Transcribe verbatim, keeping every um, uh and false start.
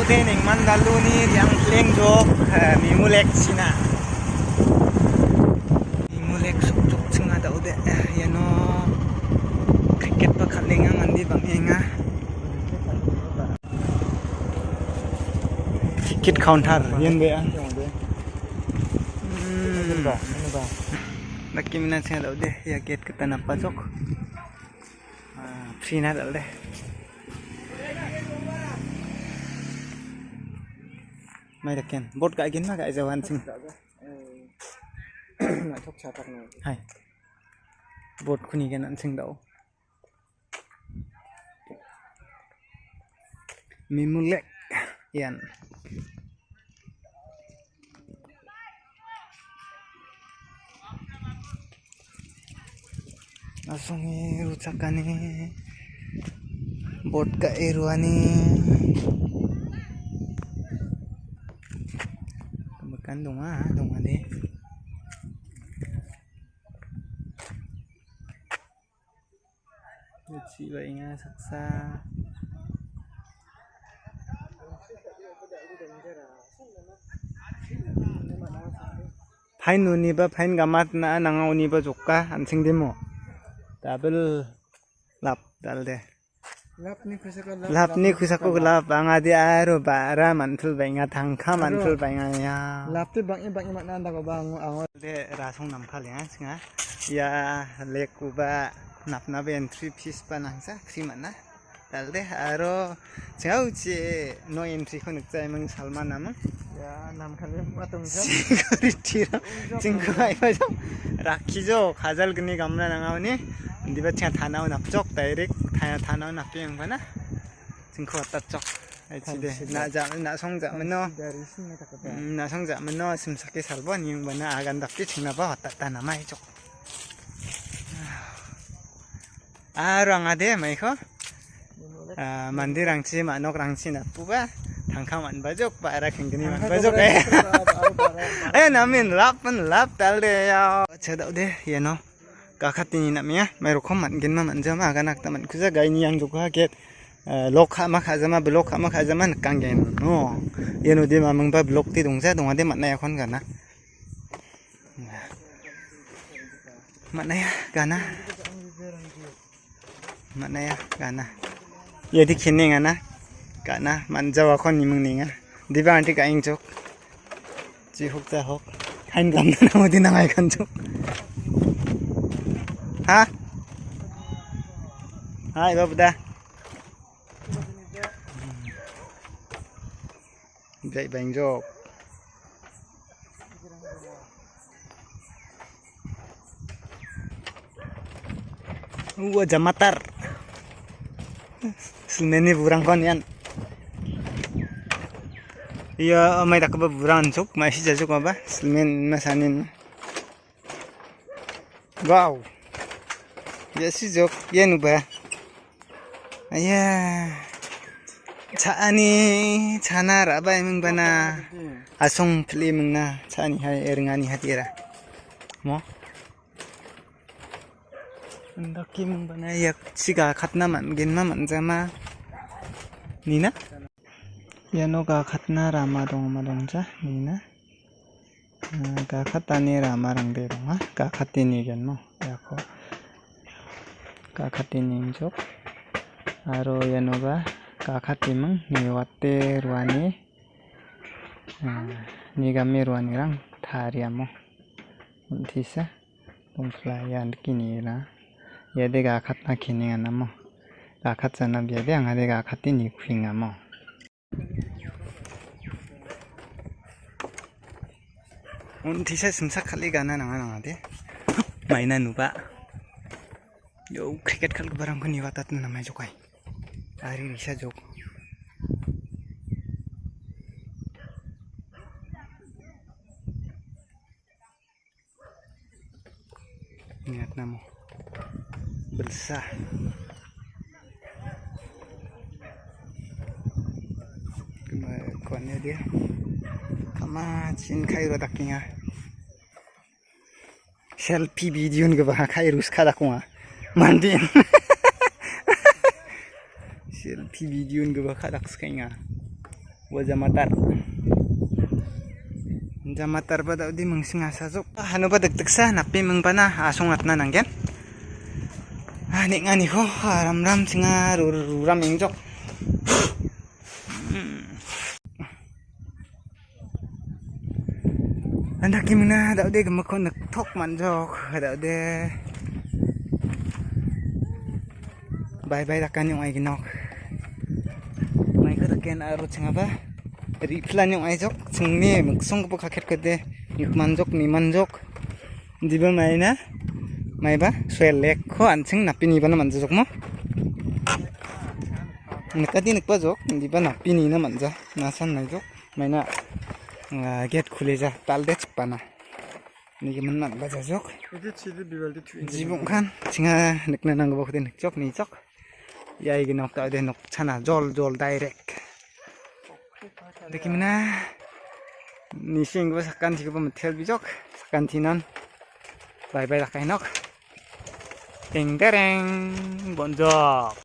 Nengmandaloni riangpleng jok, eh, Mimulek sina. Mimulek sokjok chinga daode, eh, iano cricket ba kal·enga mande bang·enga. Ticket counter, ian be·a. Hmm. Dake mina chinga daode, ia gate kita napa jok. Ah, free na dal·de. Mai daken. Bot ka·gen ma ka·e jawan sing. Hai. Bot kuni gen an sing dao. Mimulek ian. Asonge rochakani, bot ka·e roani. Kembakan donga, dongade. Chibaenga saksa. Pain uniba pain gamatna nanga uniba jokka an·seng demo. Double lap dalde. Lapni kusako lap, lapni kusako lap, angade aro ba·ra manpil baenga, tangka manpil baenga ya. Lapti bang·e bang·e man·a andakoba ango, ango. De rasong namkal ya, singa. Ya, lake uba napna be entry fees ba nangsa, free man·a. Dalde, aro singa uchi no entry ko nikjaiming salman naming. Ya, namkal ya, matong jam. Security ro, jingko ai ba jam. Rakki jo, kajal gni gamla nanga uni. Diba chinga tanao napjok, direct tana-, tanao napi yang bana. Jingko atat jok. Ai chide, na ja, na song ja meno. Dari sini tak apa. Mm, na song ja meno, sim sake salbo, ni yang bana agan dapti chingna ba atat tanamai jok. Aro angade maiko. Ah, mandirangchi, manokrangchi napuba, tangka man·bajok, ba·ra kenggni man·bajok. Eh, namen lap, man lap, dalde ya. Chadao de, iano. Gakatini nam·enga, mairokom man·genma man·jama, agana gita man·kuja, gaini yang jokha gate, eh, lok ka·ma ka·jama, blok ka·ma ka·jama nikanggen. Oh, iano de mamingba blok de dongja, dongade man·aiakon gana. Man·aia, gana. Man·aia, gana. Ia de kenenga na. Gana, man·jawakon niming nenga. Diba anti ka·engjok. Jihok jahok. Hain gamna nang odi nang ai kanjok. Ha? Hai, babu da. Jai bangjok. Ua jamatar. Silmeni burangkon ian. Ia, amai dakba burang jok, mai si jajuk aba. Silmen masanin. Wow. Ya si jok, ya nuba. Aya. Cha·ani, chana ra·ba eming bana. Asong pli mingna, cha·ani hai, ringani hatira. Mo? Indaki ming bana yak chiga katna man·genma man·jama. Nina? Iano gakatna rama dongma dongja, nina. Ah, gakatani ramarangde donga, gakatini genmo, iako gakatini ingjok. Aro ianoba gakatiming niwate ruani, ah, nigame ruanirang tariamo. Untisa. Dongpla ia nikini ira. Ia de gakatna kenenga namo. Gakat jana bia de anga de gakate nikuenga mo. Untisa simsak kal·e gana nanga nanga de. Maina nuba. Yo cricket kal·giparangko niwatatna namai jokai. Ari risa jok. Niatna mo. Bilsa. Kema-, kuatnya dia. Kama chin kai ro dakinga. Selfie video ni keba kai rus ka dakunga. Mandi. Selfie video ni keba ka dak skainga. Jamatar. Jamatar ba da·ode mingsing asajok. Hanoba dikdiksa nape mingbana asongatna nanggen. Ah, neng·aniko, ah, ramram singa ru-, ru-, ruram engjok. Hmm. Andake mina da·ode gimikko niktok man·jok, da·ode. Bye bye dakani ong·aiginok. Maiko daken aro chingaba. Ri·pilani ong·aijok, chingni miksonggipa kaket kode nikmanjok, nimanjok. Diba maina, maiba, soya lekko an·ching nape nibana man·jajokmo. Nikadi nikbajok, diba nape nina man·ja, nasan naijok. Maina, ah, get khulija, talde chipana. Nigimin man·bajajok. Jibongkan, chinga nikna nanggipakode nikjok, nijok. Ia igi nok ta·ode nokchana, jol, jol, direct. Dikimina. Nisinggipa sakantigipa mitel bijok. Sakantinan. Bye bye dakai nok. Teng tereng. Bonjok.